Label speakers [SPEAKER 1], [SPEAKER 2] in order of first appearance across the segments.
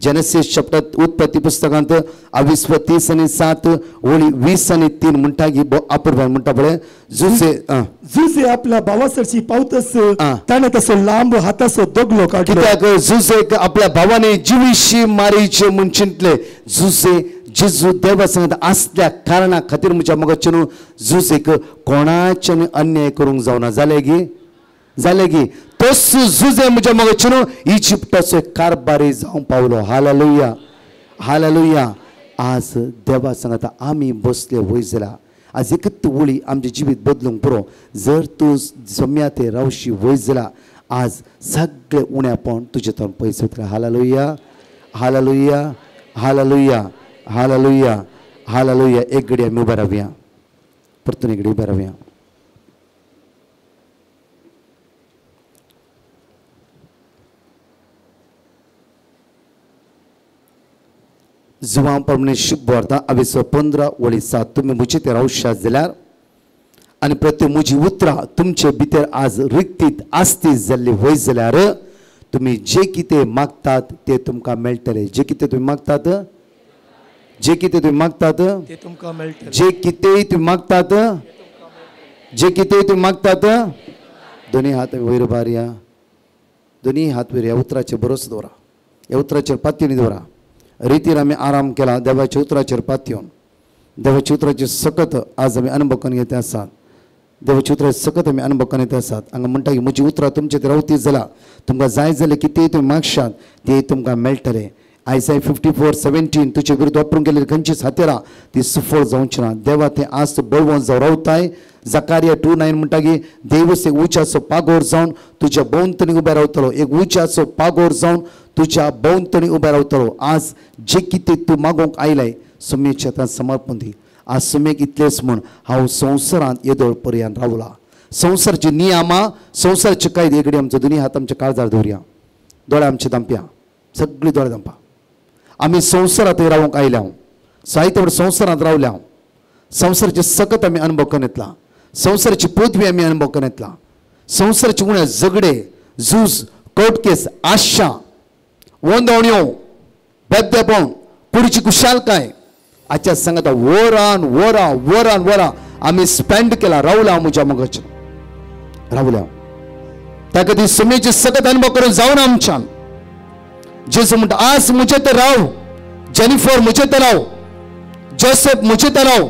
[SPEAKER 1] Genesis chapter उत्पत्ती पुस्तकांत 29 आनी 7 ओळी 20 आनी 3 म्हणटा की अपूर्वान म्हणटा पळय जुसे
[SPEAKER 2] जुसे आपल्या भावासरशी पावतस ताणें तसो लांब हाताचो दगलो काडलो.
[SPEAKER 1] कित्याक जुसेक आपल्या भावाने जिवीशी मारीचे म्हूण चिंतले. जुसे जेजू देवा सांगता आसल्या कारणा खातीर म्हज्या मोगाचे न्हू जुसेक कोणाच्यान अन्याय करूंक जावना. जालें गी? जालें गी? तस जुजे म्हज्या मोगाचे न्हू इजिप्टाचो कारभारी जावंक पावलो. Hallelujah, hallelujah. आज देवा सांगता आमी बसले वयर जाल्या आज एकच ओळी आमचें जिवीत बदलूंक पुरो. जर तूं सम्या ते रावशी वयर जाल्या आज सगळें उण्यापण तुजें तोंड पयस वतलें. Hallelujah, hallelujah, hallelujah, hallelujah, hallelujah. एक घडी आमी उबे रावया, परतून एक घडी उबे रावया. जुवां प्रमाणे शिक भरता 15 ओळी 7 तुमी म्हजे ते रावशात जाल्यार आनी प्रत्येक म्हजी उतरां तुमचे भितर आज रिक्तीत आसती जाल्ली वयर जाल्यार तुमी जे कितें मागतात ते तुमकां मेळटलें. जे कितें तुमी मागतात, जे कितें तुमी मागतात
[SPEAKER 2] ते तुमकां मेळटलें.
[SPEAKER 1] जे कितेंय तुमी मागतात, जे कितेंय तुमी मागतात. दोनी हात वयर बारया, दोनी हात वयर. ह्या उतराचेर भरोसो दवरा, ह्या उतराचेर पातयेन दवरा. रितीर आमी आराम केला देवाच्या उतराचेर पातयेवन. देवाच्या उतराचेर सकत आज आमी अनुभव करून घेत आसात. देवाच्या उतराचेर सकत आमी अनुभव करून घेत आसात. हांगा म्हणटा की म्हजी उतरां तुमचे रावती जाल्यार तुमकां जाय जाल्यार कितेंय तुमी मागशात तें तुमकां मेळटलें. आयसाय 54:17 तुजे विरुद्ध वापरून गेल्ली खंयचीच हातेरां ती सुफळ जावची ना. देवा तें आज तूं बळवंत जावन रावताय. जकारिया 2:9 म्हणटा की देवस एक उच्याचो पागोर जावन तुज्या भोंवतणी उबे रावतलो. एक उच्याचो पागोर जावन तुज्या भोंवतणी उबे रावतलो. आज जे कितें तूं मागोवंक आयलाय सुमेच्या आतां समर्पण दी. आज सुमेक इतलेंच म्हूण हांव संवसारांत येदोळ पर्यंत रावला. संवसाराची नियमां, संवसाराचे कायदे एक आमचो दोनी हात आमच्या काळजार दवरया, दोळे आमचे दांपया, सगळी दोळे दांपा. आमी संवसारांत रावंक आयल्या, साहित्य संवसारांत रावल्या. संवसाराचे सकत आमी अनुभव करून येतला, संवसाराची पृथ्वी आमी अनुभव करून येतला. संवसाराचे उणे झगडे, झूज, कोर्ट केस, आशा, वंदवण्यो, बेद्देपण, कुडीची कुशालकाय आजच्या सांगता वरान वरां वरान वरां आमी स्पेंड केला. रावला म्हज्या मोगाचेर रावल्या. ताका ती सुमेची सकत अनुभव करून जावन आमच्यान जेजू म्हणटा आज म्हजे ते राव, जेनिफर म्हजे ते राव, जोसेफ म्हजे ते राव,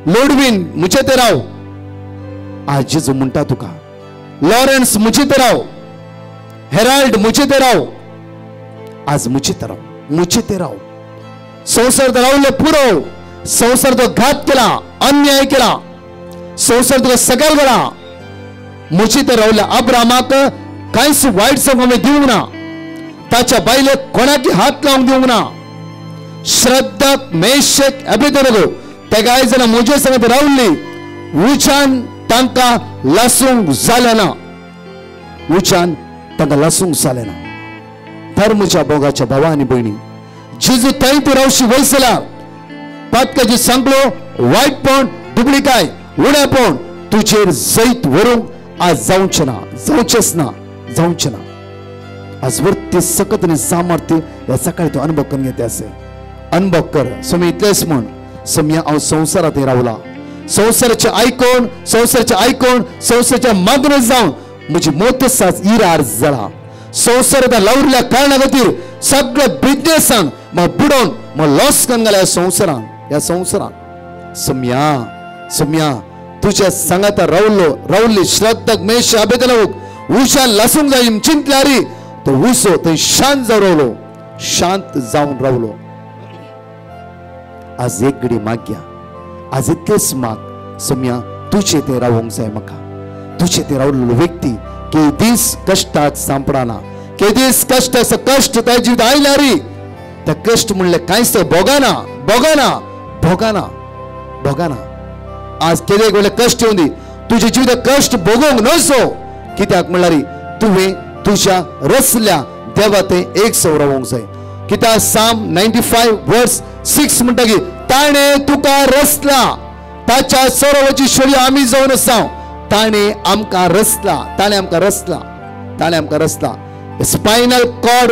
[SPEAKER 1] लोडवीन म्हजे ते राव. आज जेजू म्हणटा तुका लॉरन्स म्हजे ते राव, हेराल्ड म्हजे ते राव, आज म्हजे ते राव, म्हजे ते राव. संवसार रावले पुरो. संवसार तो घात केला, अन्याय केला, संवसार तुका सगळ गेला. म्हजे ते रावले. अब्रामाक कांयच वायट संग आमी दिवंक ना, ताच्या बायलेक कोणाकी हात लावंक दिवंक ना. श्रद्धाक मेशेक अबेदनगो ते कांय जाणां म्हजे संगत रावली. उच्यान तांकां लासूंक जालें ना, उच्यान तांकां लासूंक जालें ना. तर म्हज्या भोगाच्या भावा आनी भयणी जेजू थंय तूं रावशी वयसला पातकाची सांगलो वायटपण, दुबळीकाय, उणेपण तुजेर जैत व्हरूंक आज जावचें ना, जावचेंच ना, जावचें ना. आज वरती सकत आनी सामर्थ्य ह्या सकाळी तूं अनुभव करून घेते असे अनुभव कर. स्वामी इतलेंच म्हण सम्या हांव संवसारांत रावला. संवसाराचें आयकोन, संवसाराचें आयकोन, संवसाराच्या मागणें जावन म्हजी मोत साज इरार जाला. संवसारांत लावरिल्ल्या कारणा खातीर सगळे बिजनेसान म्हाका बुडोवन म्हाका लॉस करून घाला ह्या संवसारान, ह्या संवसारान. सम्या, सम्या तुज्या सांगाता रावलो, रावली श्रद्धाक मेश अबेदनवूक उशा लासूंक जाय चिंतल्यारी तो उसो थंय शांत जावन रावलो, शांत जावन रावलो. आज एक घडी मागया, आज इतलेच माग सम्या तुजे ते रावंक जाय म्हाका. तुजे ते रावलेलो व्यक्ती के दीस कश्टाक सांपडना, के दीस कश्ट कश्ट त्या जिवीत आयल्यारी त्या कश्ट म्हणले कांयच भोगाना, भोगाना, भोगाना, भोगाना. आज केदे व्हडले कश्ट येवन दी तुजे जिवीत कश्ट भोगोवंक नसो. कित्याक म्हणल्यार तुवें तुज्या रचल्या देवा तें एक सौ रावोंक जाय. कित्याक साम 95:6 म्हणटा की ताणें तुका रचला, ताच्या सरोवराची शोळी आमी जावन आसा. ताणें आमकां रचला, ताणें आमकां रचला, ताणें आमकां रचला. स्पायनल कॉर्ड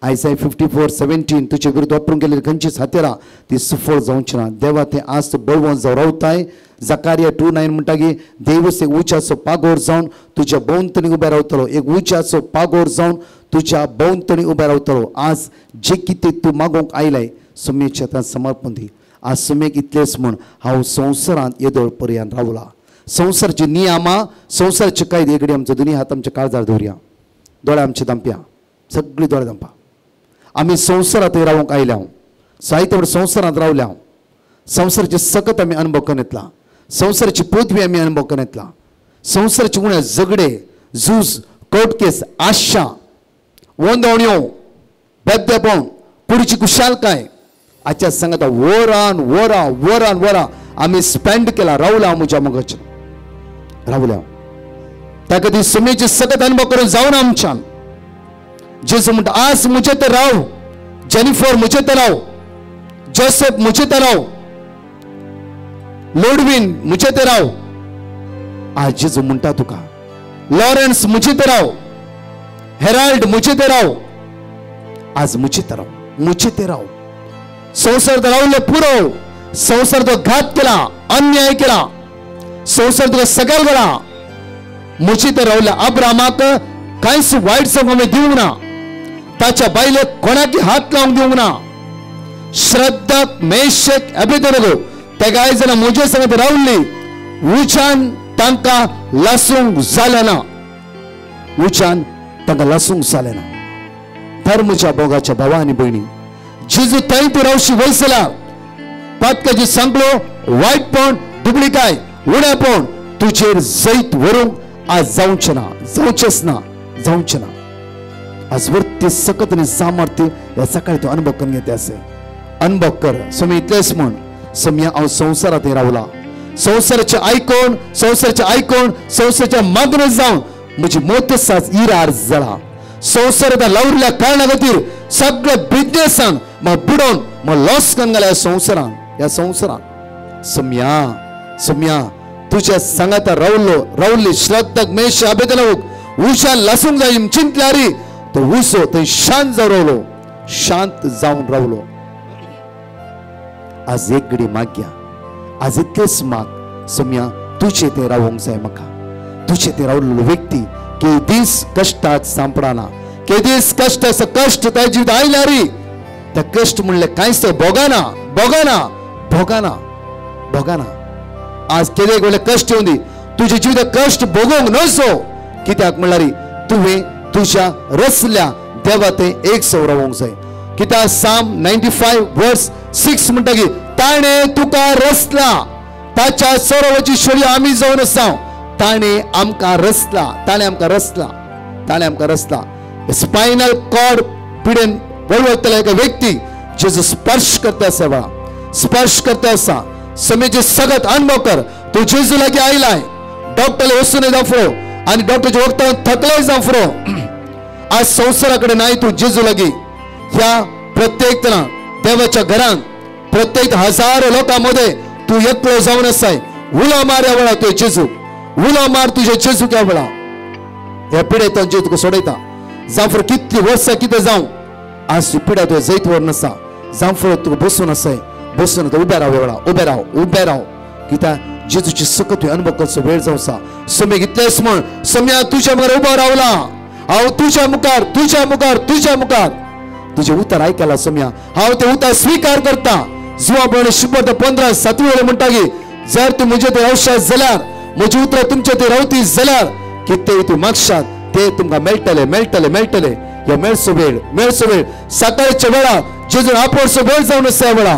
[SPEAKER 1] आयसाय 54:17 तुजे विरुद्ध वापरूंक गेल्ली खंयचीच हातेरां ती सुफळ जावची ना. देवा तें आज तूं बळवंत जावन रावताय. जकारिया 2:9 म्हणटा की देवस एक उज्याचो पागोर जावन तुज्या भोंवतणी उबे रावतलो. एक उज्याचो पागोर जावन तुज्या भोंवतणी उबे रावतलो. आज जे कितें तूं मागोवंक आयलाय सुमेच्या आतां समर्पण दी. आज सुमेक इतलेंच म्हण हांव संवसारांत येदोळ पर्यंत रावला. संवसाराची नियमां, संवसाराचे कायदे एकडे आमचो दोनी हात आमच्या काळजार दवरया, दोळे आमचे दांपया, सगळी दोळे दांपा. आमी संवसारांत रावंक आयल्या, साहित्य संवसारांत रावल्या. संवसाराचे सकत आमी अनुभव करून येतला, संवसाराची पदवी आमी अनुभव करून येतला, संवसाराचे उणे झगडे, झूज, कोर्ट केस, आशा, वंदवण्यो, बेद्देपण, कुडीची कुशालकाय आजच्या सांगता वरान वरां वरान वरां आमी स्पेंड केला. रावला म्हज्या मोगाचेर रावल्या. ताका ती सुमेची सकत अनुभव करून जावन आमच्यान जेजू म्हणटा आज म्हजे तर राव, जेनिफर म्हजे तर राव, जोसेफ म्हजे तर राव, लोडवीन म्हजे तर राव. आज जेजू म्हणटा तुका लॉरन्स म्हजे तर राव, हेराल्ड म्हजे तर राव, आज म्हजे तर राव, म्हजे तर राव. संवसार तर रावलो पुरो. संवसार तो घात केला, अन्याय केला, संवसार तुका सगळ गेला. म्हजे तर रावल्या अब्रामाक कांयच वायट जावंक आमी दिवंक ना, ताच्या बायलेक कोणाकी हात लावंक दिवंक ना. श्रद्धाक, मेशेक, अबेदनगो तेका आयज जाणां म्हजे संगत रावली, उच्यान तांकां लासूंक जालें ना, उच्यान तांकां लासूंक जालें ना. तर म्हज्या भोगाच्या भावा आनी भयणी, जेजू थंय तूं रावशी वयसला पातकाची सांगलो, वायटपण, दुबळीकाय, उणेपण तुजेर जैत व्हरूंक आज जावचें ना, जावचेंच ना, जावचें ना. आज वरती सकत आनी सामर्थ्य ह्या सकाळी तूं अनुभव करून घेते असे अनुभव कर. समी इतलेंच म्हण सम्या हांव संवसारांत रावला. संवसाराचें आयकोन, संवसाराचें आयकोन, संवसाराच्या मागणें जावन म्हजी मोत साज इरार जाला. संवसारांत लावरिल्ल्या कारणा खातीर सगळ्या बिजनेसान म्हाका बुडोवन म्हाका लॉस करून घाला ह्या संवसारान, ह्या संवसारान. सम्या, सम्या तुज्या सांगाता रावलो, रावली श्रद्धाक, मेश, अबेदनगोक उशान लासूंक जाय चिंतल्यारी तो उजो थंय शांत जावन रावलो, शांत जावन रावलो. आज एक घडी मागया, आज इतलेच माग सम्या तुजे ते रावंक जाय म्हाका. तुजे ते रावलेलो व्यक्ती केदीस कश्टाक सांपडना, केदीस कश्ट कश्ट ताच्या जिवित आयल्यारी त्या कश्ट म्हणले कांयच भोगाना, भोगाना, भोगाना, भोगाना. आज केदे व्हडले कश्ट येवन दी, तुजे जिवित कश्ट भोगोवंक नसो. कित्याक म्हणल्यार तुवें तुज्या रसल्या देवा तें एक सौ रावंक जाय. कित्याक साम 95:6 म्हणटा की ताणें तुका रसला, ताच्या सरोवराची शोरी आमी जावन आसा. ताणें आमकां रसला, ताणें आमकां रसला, ताणें आमकां रसला. स्पायनल कॉर्ड पिडेन वळवळटल्या एका व्यक्ती जेजू स्पर्श करता आसा, वेळा स्पर्श करता आसा. समेचे सगत अनुभव कर. तूं जेजू लागीं आयलाय, डॉक्टरले वचून जावं फुरो आनी डॉक्टरच्या वखदान थकले जावं फुरो. आज संवसारा कडेन नाय तूं जेजू लागीं. ह्या प्रत्येक तरा देवाच्या घरांत प्रत्येक हजारो लोकां मदें तूं एकलो जावन आसाय. उलो मार ह्या वेळा तुवें जेजू, उलो मार तुजे जेजू ह्या वेळा. ह्या पिडेंतल्यान जेजू तुका सोडयता. जावं फुरो कितली वर्सां कितें जावं, आज तूं पिडा तुवें जैत व्हरून आसा. जावं फुरो तुका बसून आसाय, बसून आतां उबे राव, ह्या वेळा उबे राव, उबे राव. कित्याक जेजूची सकत तुवें अनुभव करचो वेळ जावं आसा. समेक इतलेंच म्हण सम्या तुज्या मुखार उबो रावला हांव, तुज्या मुखार, तुज्या मुखार, तुज्या मुखार तुजें उतर आयकला सम्या, हांव तें उतर स्विकार करता. जुवा प्रमाणे 115:7 वेळ म्हणटा की जर तूं म्हजे ते रावशात जाल्यार, म्हजी उतरां तुमचे ते रावती जाल्यार कितें तूं मागशात ते तुमकां मेळटले, मेळटले, मेळटले. ह्यो मेळचो वेळ, मेळचो वेळ सकाळच्या वेळा जेजून आपोवचो वेळ जावन आसा. ह्या वेळा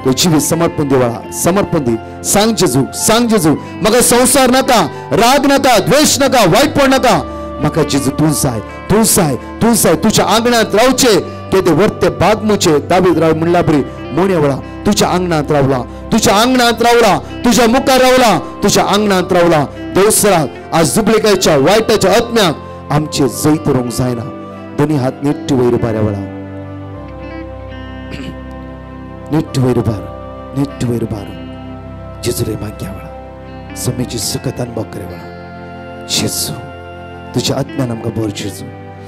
[SPEAKER 1] तूं जिवीत समर्पण दी, वेळा समर्पण दी. सांग जेजू, सांग जेजू म्हाका संवसार नाका, राग नाका, द्वेश नाका, वायटपण नाका. म्हाका जेजू तूं जाय, तूं जाय, तूं जाय. तुज्या आंगणांत रावचे केदे वर्ते बाग मुचे दावीद राव म्हणला बरी मोण्या वेळा तुज्या आंगणांत रावला, तुज्या आंगणांत रावला, तुज्या मुखार रावला, तुज्या आंगणांत रावला. देवसराक आज दुबळेकायच्या वायटाच्या आत्म्याक आमचे जैत रोवंक जायना. दोनी हात निट्ट वयर उबार ह्या वेळा, निट्ट वयर उबार, निट्ट वयर उबार. जेजूले माग्या वेळा समेची सकत अनुभव करे वेळा. जेजू तुज्या आत्म्यान आमकां भर. जेजू